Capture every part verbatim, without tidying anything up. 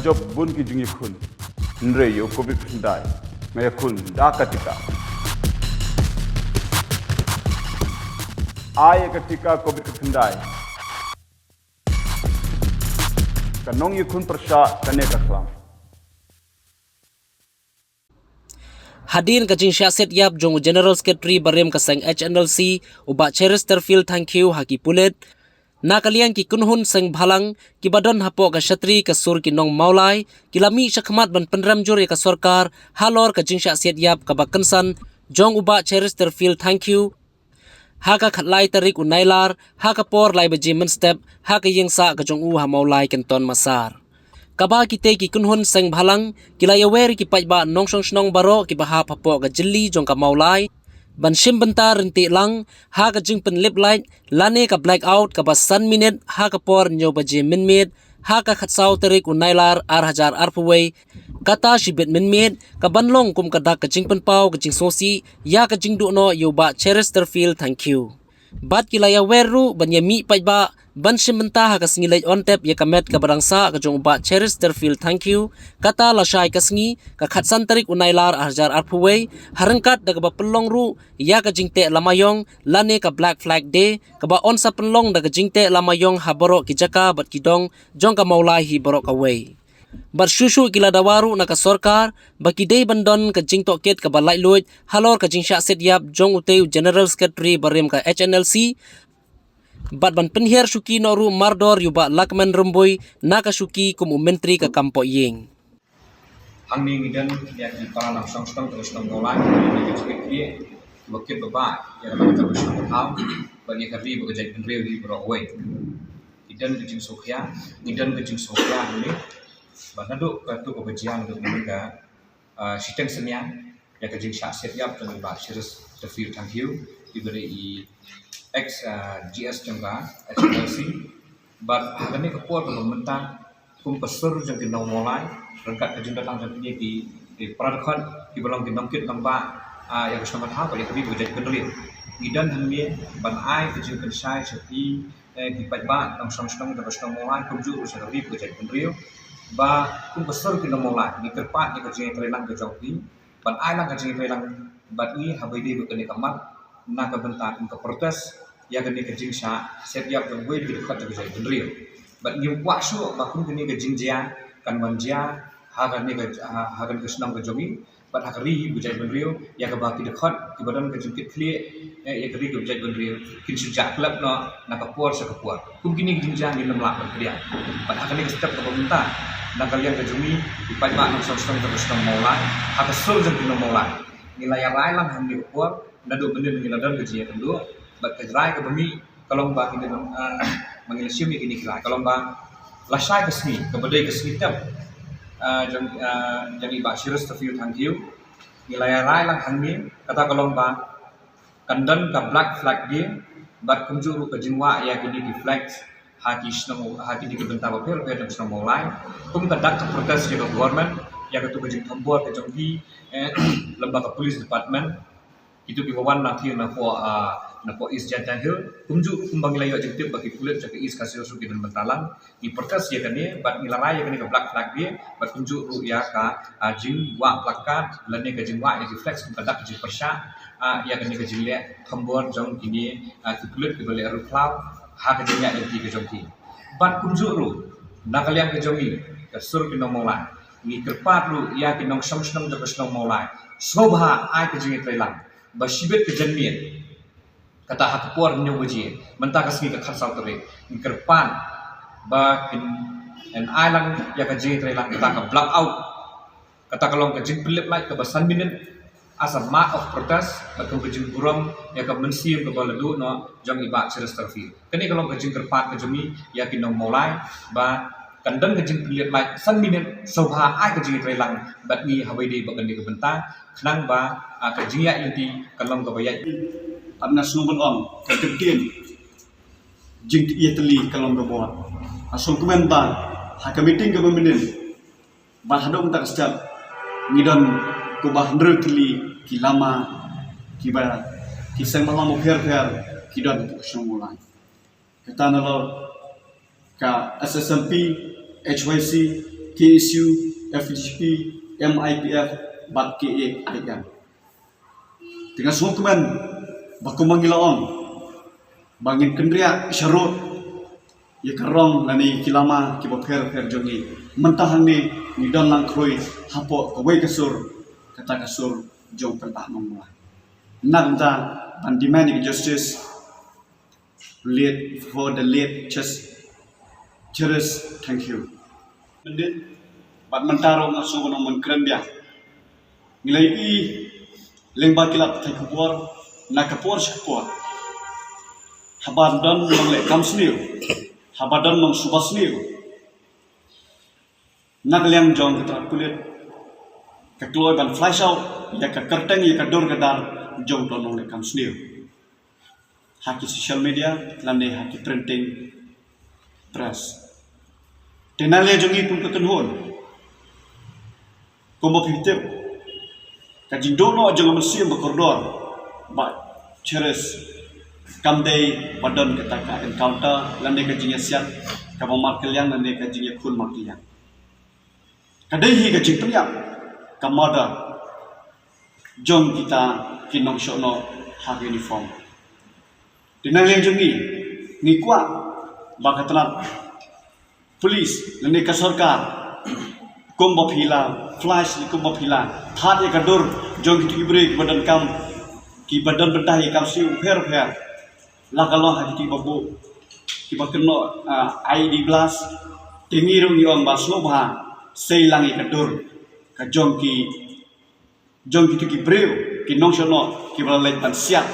Jop bun ki jingïakhun. Hynrei ïa u covid khyndai nga ïakhun da ka tika. Ai ïa ka tika covid khyndai. Ka nongïakhun pyrshah kane ka khlam. Hadien ka jingshah siat ïap jong u General Secretary barim ka seng H N L C, u Bah Cheristerfield Thangkhiew ha ki pulit, na ka liang ki kynhun seng bhalang kiba don hapoh ka shatri ka sur ki nong Mawlai ki la mih shakhmat ban pynrem jur ïa ka sorkar halor ka jingshah siat ïap kaba kynsan jong u Bah Cheristerfield Thangkhiew ha ka khatlai tarik u Nailar ha ka por lai baje mynstep ha ka ïing sah ka jong u ha Mawlai Kenton Massar. Kaba kitei ki kynhun seng bhalang ki la ïawer ïa ki paidbah nongshong shnong baroh kiba hap hapoh ka jylli jong ka Mawlai ban shim bynta ryntih lang ha ka jingpynlip light lane ka blackout kaba san minit ha ka por hynñiew baje mynmiet ha ka khatsaw tarik u Nailar ar hajar arphew wei, kata shibit mynmiet ka ban long kum ka dak ka jingpynpaw ka jingsngewsih ïa ka jingduh noh ïa u Bah Cheristerfield Thangkhiew. Bad ki la ïawer ruh ban ïamih paidbah ban shim bynta ha ka sngi leit on tep ïa ka met kaba dang sah ka jong u Bah Cheristerfield Thangkhiew, kata lashai ka sngi ka khatsan tarik u Nailar ar hajar arphew wei, ha ryngkat da kaba pynlong ruh ïa ka jingteh lama ïong lane ka Black Flag Day, kaba yn sa pynlong da ka jingteh lama ïong ha baroh ki jaka bad ki dong jong ka Mawlai hi baroh kawei. Bad shuh shuh ki la dawa ruh na ka sorkar ba ki dei ban don ka jingtohkit kaba laitluid halor ka jingshah siat ïap jong utei u General Secretary barim ka H N L C. Bad ban pynhiar shuki noh ruh mardor ïa u Bah Lahkmen Rymbui na ka shuki kum u Myntri ka kam pohïing. Hangne ngi don ïa ki para nongshong shnong jong ka shnong Mawlai, ngi don ïa ka jingkitkhlieh kiba kit babah ïa ka long ka shnong ka thaw bad ïa ka ri bad ka jaitbynriew hi baroh kawei. Ngi don ka jingsngewkhia, ngi don ka jingsngewkhia hangne ba naduh katu kaba jia naduh mynne ka shiteng synñia ïa ka jingshah siat ïap jong i Bah Cheristerfield Thangkhiew, iba dei i ex G S jong ka H N L C. Bad ha kane ka por kaba mynta kum ka sur jong ki nong Mawlai ryngkat ka jingdon lang jong kine ki para dkhot kiba long ki nongkit nongbah ïa ka shnong ka thaw bad ïa ka ri bad ka jaitbynriew. Ngi don hangne ban ai ka jingpynshai sha ki ki paidbah nongshong shnong jong ka shnong Mawlai kumjuh ruh sha ka ri bad ka jaitbynriew ba kum ka sur ki nong Mawlai ngi kyrpad ïa ka jingïatreilang ka jong ki ban ai lang ka jingïatreilang bad ngi haba ïadei bad kane ka mat na ka bynta kum ka protest ïa kane ka jingshah siat ïap jong uwei u dkhot jong ka jaitbynriew. Bad ngim kwah shuh ba kum kane ka jingjia kan wan jia ha kane ka ha kane ka shnong ka jong ngi bad ha ka ri bad ka jaitbynriew ïa kaba ki dkhot kiba don ka jingkitkhlieh ïa ka ri bad ka jaitbynriew kin shu jah khlem noh na ka por sha ka por. Kum kine ki jingjia ngin ym lah ban pdiang. Bad ha kane ka step kaba mynta na ka liang ka jong ngi ki paidbah nongshong shnong jong ka shnong Mawlai ha ka sur jong ki nong Mawlai ngi la ïarai lang ha kane ka por naduh mynnin ngi la don ka jingïakynduh bad ka rai kaba mih ka long ba ngi la shim ïa kine ki rai ka long ba lashai ka sngi kaba dei ka sngi tep jong jong i Bah Cheristerfield Thangkhiew ngi la ïarai lang hangne kata ka long ba kan don ka Black Flag Day bad kumjuh ruh ka jingwah ïa kine ki flags ha ki shnong ha kine ki bynta bapher bapher jong shnong Mawlai kum ka dak ka protest ïa ka government ïa katu ka jingthombor ka jong ki lem bad ka police department. Kitu kiba wan na thir na poh na poh East Jaintia Hills kumjuh kumba ngi la ïoh jingtip ba ki pulit jong ka East Khasi Hills ruh ki don bynta lang. Ngi protest ïa kane bad ngi la rai ïa kane ka Black Flag Day bad kumjuh ruh ïa ka jingwah placard lane ka jingwah ïa ki flags kum ka dak ka jingpyrshah ïa kane ka jingleh thombor jong kine ki pulit kiba leh rukhlaw ha ka jingïaid lynti ka jong ki. Bad kumjuh ruh na ka liang ka jong ngi ka sur ki nong Mawlai ngi kyrpad ruh ïa ki nongshong shnong jong ka shnong Mawlai sngewbha ai ka jingïatreilang ba shibit ka janmiet kata ha ka por hynñiew baje mynta ka sngi ka khatsaw tarik ngi kyrpad ba kin ai lang ïa ka jingïatreilang kata ka blackout kata ka long ka jingpynlip light kaba san minit as a mark of protest bad kum ka jingburom ïa ka mynsiem kaba la duh noh jong i Bah Cheristerfield. Kane ka long ka jingkyrpad ka jong ngi ïa ki nong Mawlai ba kan don ka jingpynlip light san minit sngewbha ai ka jingïatreilang bad ngi haba ïadei bad kane ka bynta khnang ba ka jingïaid lynti kan long kaba ïaid. Ap na sngewbha ban ong ka ktien jingïatylli ka long kaba ha sngewkmen ba ha ka meeting kaba mynnin bad haduh mynta ka step ngi don kumba hynriew tylli ki lama kiba ki seng bhalang bapher bapher ki don ha ka shnong Mawlai. Kata nalor ka S S M P, H Y C, K S U, F G P, M I P F bad K A I M. Te nga sngewkmen ba kumba ngi la ong ba ngin kynriah sharud ïa ka rong lane ki lama kiba pher pher jong ngi. Mynta hangne ngi don lang khrui hapoh kawei ka sur, kata ka sur jong Paidbah Nongmolai. Nangta ban demand ïa ka justice late, for the late Ches-, Cheris Thangkhiew. Bad mynta ruh nga sngewbha ban kren biang. Ngi la ïohi lyngba ki lad pathai khubor na ka por sha ka por, haba don nongleh kam sniew, haba don nongsuba sniew, na ka liang jong ka tnat pulit ka kloi ban flash out ïa ka kyrteng, ïa ka dur ka dar jong uto u nongleh kam sniew ha ki social media lane ha ki printing press. Te na liang jong ngi kum ka kynhun, kumba phi tip, ka jingduh noh jong ka mynsiem ba kordor Bah Cheris kam dei ba don kata ka encounter lane ka jingïasiat kaba markylliang lane ka jingïakhun markylliang. Ka dei hi ka jingpynïap, ka murder jong kita ki nongshohnoh ha ka uniform. Te na liang jong ngi, ngi kwah ba ka tnat police lane ka sorkar, kumba phi la flash, kumba phi la thad ïa ka dur jong kito ki briew kiba don kam, kiba don bynta ïa kam sniew pher pher, la ka long ha kito kiba buh, kiba kynnoh, ah, I E D blast. Te ngi ruh ngi ong ba sngewbha sei lang ïa ka dur ka jong ki, jong kito ki briew ki nongshohnoh kiba la leit ban siat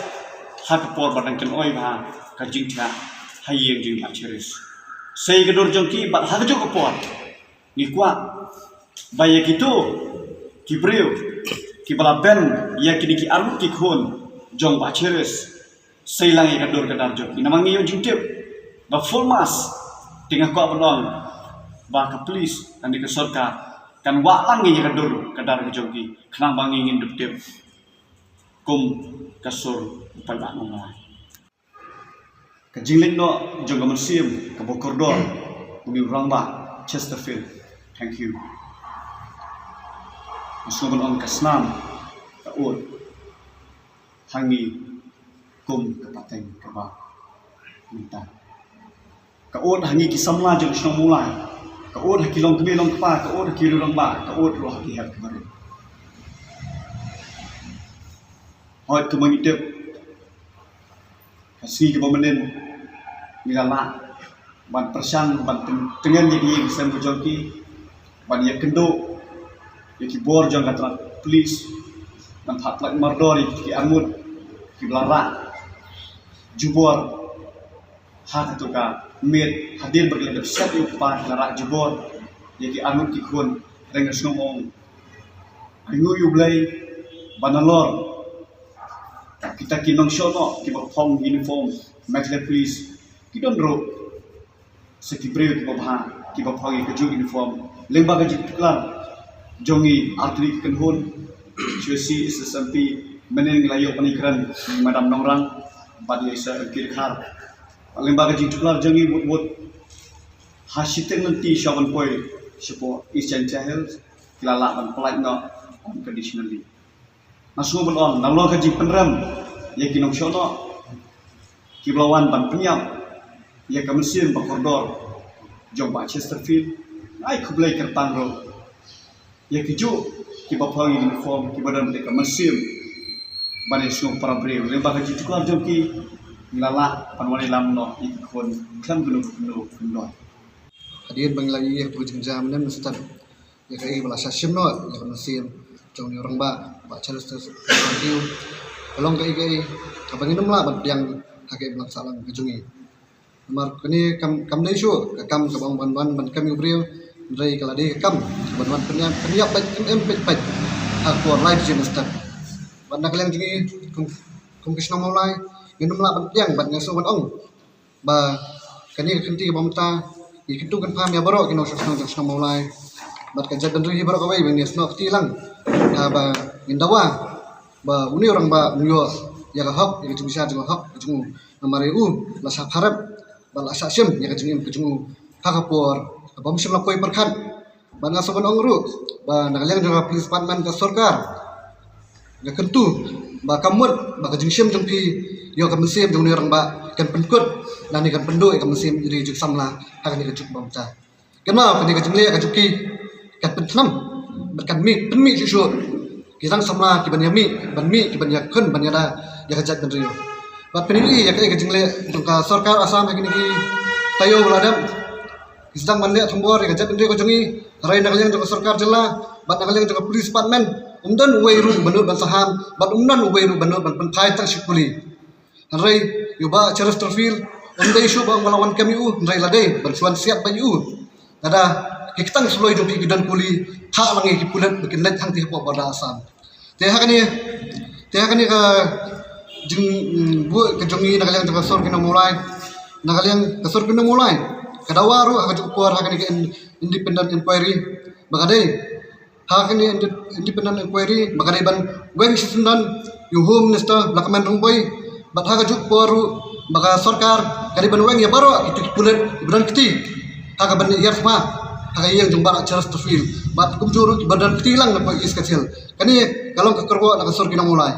ha ka por ba dang kynnoh bha ka jingthiah ha ïing jong Bah Cheris. Sei ka dur jong ki bad ha kajuh ka por ngi kwah ba ïa kito ki briew kiba la ban ïa kine ki arngut ki khun jong Bah Cheris, sei lang ïa ka dur ka dar jong ki. Namar ngi ïoh jingtip ba full mass, te nga kwah ban ong ba ka police lane ka sorkar kan wah lang ïa ka dur ka dar ka jong ki khnang ba ngi ngin da tip kum ka sur u Paidbah Nongmolai. Ka jingleit noh jong ka mynsiem kaba kordor une u rangbah Chesterfield Thangkhiew. Nga sngewbha ban ong ka snam ka ud ha ngi kum ka pateng kaba mynta. Ka ud ha ngi ki samla jong ka shnong Mawlai, ka ud ha ki longkmie longkpa, ka ud ha ki rangbah, ka ud ruh ha ki hep ki barit. Hooid, kumba ngi tip, ka sngi kaba mynnin ngi la lah ban pyrshang ban tyn-, tyngen ïa ki ïing ki sem ka jong ki, ban ïakynduh ïa ki bor jong ka tnat police ban phah pyllait mardor ïa ki arngut kiba la rah jubor ha kato ka miet hadien ba ki la dep siat ïa u kpa, ki la rah jubor ïa ki arngut ki khun. Hynrei nga sngew ong, ai nguh ïa U Blei ba nalor kita ki nongshohnoh kiba phong uniform Meghalaya Police ki don ruh sa ki briew kiba bha kiba phong ïa ka juh uniform. Lyngba ka jingtuklar jong ngi artylli ki kynhun, shu ïa shi S S M P, mynnin ngi la ïoh ban ïakren, Madam Nongrang bad ïa i Sir M K Dkhar. Lyngba ka jingtuklar jong ngi wut wut, ha shiteng lynti sha ban poi shapoh East Jaintia Hills, ki la lah ban pyllait noh unconditionally. Nga sngew ban ong, nalor ka jingpynrem ïa ki nongshohnoh kiba la wan ban pynïap ïa ka mynsiem ba kordor jong Bah Chesterfield, ai khublei kyrpang ruh ïa ki juh kiba phong ïa uniform, kiba don bad ka mynsiem ban ïasngew para briew. Lyngba ka jingtuklar jong ki, ngi la lah ban wan ïalam noh ïa ki khun khlem kano kano kyndon. Hadien ba ngi la ïohi ïa ka jingjia mynne mynstep, ïa kaei ba la shah shim noh ïa ka mynsiem jong une u rangbah Bah Chesterfield Thangkhiew. Ka long kaei kaei kaba ngin ym lah ban pdiang ha kaei ba la sah lang ka jong ngi. Namar kane kam, kam dei shuh ka kam kaba ong ban wan ban kem ïa u briew, hynrei ka la dei ka kam kaba wan pynïap, pynïap beit, pynïap beit, beit ha ka por lai baje mynstep. Bad na ka liang jong ngi kum, kum ka shnong Mawlai, ngin ym lah ban pdiang, bad nga sngew ban ong ba kane ka kynti kaba mynta ngi kyntu kynpham ïa baroh ki nongshong shnong jong shnong Mawlai bad ka jaitbynriew hi baroh kawei ba ngin ïasnoh kti lang, ah, ba ngin dawa ba une u rangbah un ïoh ïa ka hok, ïa ka jingbishar jong ka hok ka jong u, namar ïa u la shah pharep bad la shah shim ïa ka jingim ka jong u ha ka por kaba ym shym la poi pyrkhat. Bad nga sa ban ong ruh ba na ka liang jong ka police department ka sorkar, nga kyntu ba ka mut ba ka jingshim jong phi ïa ka mynsiem jong une u rangbah kan pynkut lane kan pynduh ïa ka mynsiem ri jong samla ha kane ka juk ba mynta. Kynmaw kane ka jingleh ka jong ki kan pynthnam bad kan mih, pynmih shuh shuh ki rang samla ki ban ïa mih, ban mih ki ban ïa khun ban ïa da ïa ka jaitbynriew. Bad pynmih ïa ka, ïa ka jingleh jong ka sorkar Assam ha kine ki taïew ba la dep. Ki sdang ban leh thombor ïa ka jaitbynriew ka jong ngi. Hynrei na ka liang jong ka sorkar jylla bad na ka liang jong ka police department, um don uwei ruh ba nud ban saham bad um don uwei ruh ba nud ban pynphai tang shi kuli. Hynrei ïa u Bah Chesterfield um dei shuh ba ong ba la wan kem ïa u, hynrei la dei ban shu wan siat beit ïa u. Lada ki ktang suloi jong phi ki don kuli, thah lang ïa ki pulit ba kin leit hangtei hapoh border Assam. Te ha kane, te ha kane ka jing, mm, buh ka jong ngi na ka liang jong ka Sur Kynrad Mawlai, na ka liang ka Sur Kynrad Mawlai ka dawa ruh ha ka juh por ha kane ka in-, independent inquiry ba ka dei, ha kane inde-, independent inquiry ba ka dei ban weng shisyndon ïa u Home Minister Lahkmen Rymbui, bad ha ka juh por ruh ba ka sorkar ka dei ban weng ïa baroh kito ki pulit kiba don kti ha kaban ïa thma ha ka ïing jong u Bah Chesterfield, bad kumjuh ruh kiba don kti lang na ka East Khasi Hills. Kane ka long ka kyrwoh na ka Sur Kynrad Mawlai.